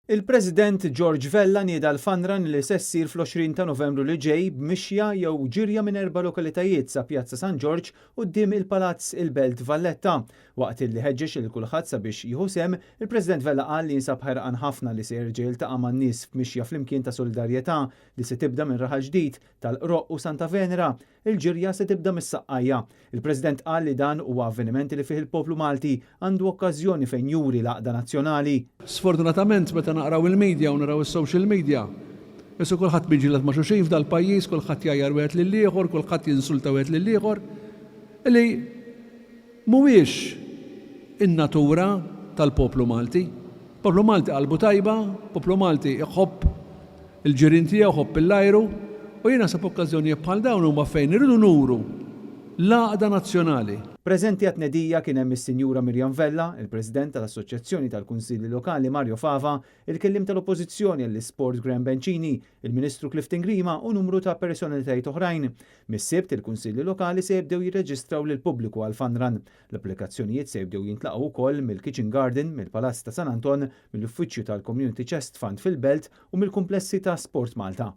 Il-President George Vella nieda l-fun run li se ssir fl-20 ta' Novembru li ġej b'mixja jew ġirja minn erba' lokalitajiet sa Pjazza San Ġorġ quddiem il-Palazz il-Belt Valletta. Waqt li ħeġġeġ lil kulħadd sabiex jieħu sehem, il-President Vella qal li jinsab ħerqan ħafna li se jerġa' jiltaqa' man-nies f'mixja flimkien ta' solidarjetà li se tibda minn Raħal Ġdid, tal-Qroqq u Santa Venera. Il-ġirja se tibda mis-Saqqajja. Il-President qal li dan huwa avveniment li fih il-poplu Malti għandu okkażjoni fejn juri l-għaqda nazzjonali. Sfortunatament meta naqraw il-media u naraw is-social media, qisu kulħadd miġieled ma' xulxin f'dal-pajjiż, kulħadd jgħajjar wieħed lill-ieħor, kulħadd jinsulta wieħed lill-ieħor, li mhuwiex in-natura tal-poplu Malti. Poplu Malti qalbu tajba, poplu Malti iħobb il-ġirien tiegħu, iħobb il-ajru, u jien naħseb okkażjonijiet bħal dawn huma fejn irridu nuru l-għaqda nazzjonali. Preżenti għat-tnedija kien hemm is-Sinjura Miriam Vella, il-President tal-Assoċjazzjoni tal-Kunsilli Lokali Mario Fava, il-Kelliem tal-Oppożizzjoni għall-Isport Graham Bencini, il-Ministru Clifton Grima u numru ta' personalitajiet oħrajn. Mis-Sibt, il-Kunsilli Lokali se jibdew jirreġistraw lill-pubbliku għall-Fun Run. L-applikazzjonijiet se jibdew jintlaqgħu wkoll mill-Kitchen Garden, mill-Palazz ta' San Anton, mill-Uffiċċju tal-Community Chest Fund fil-Belt u mill-kumplessi ta' Sport Malta.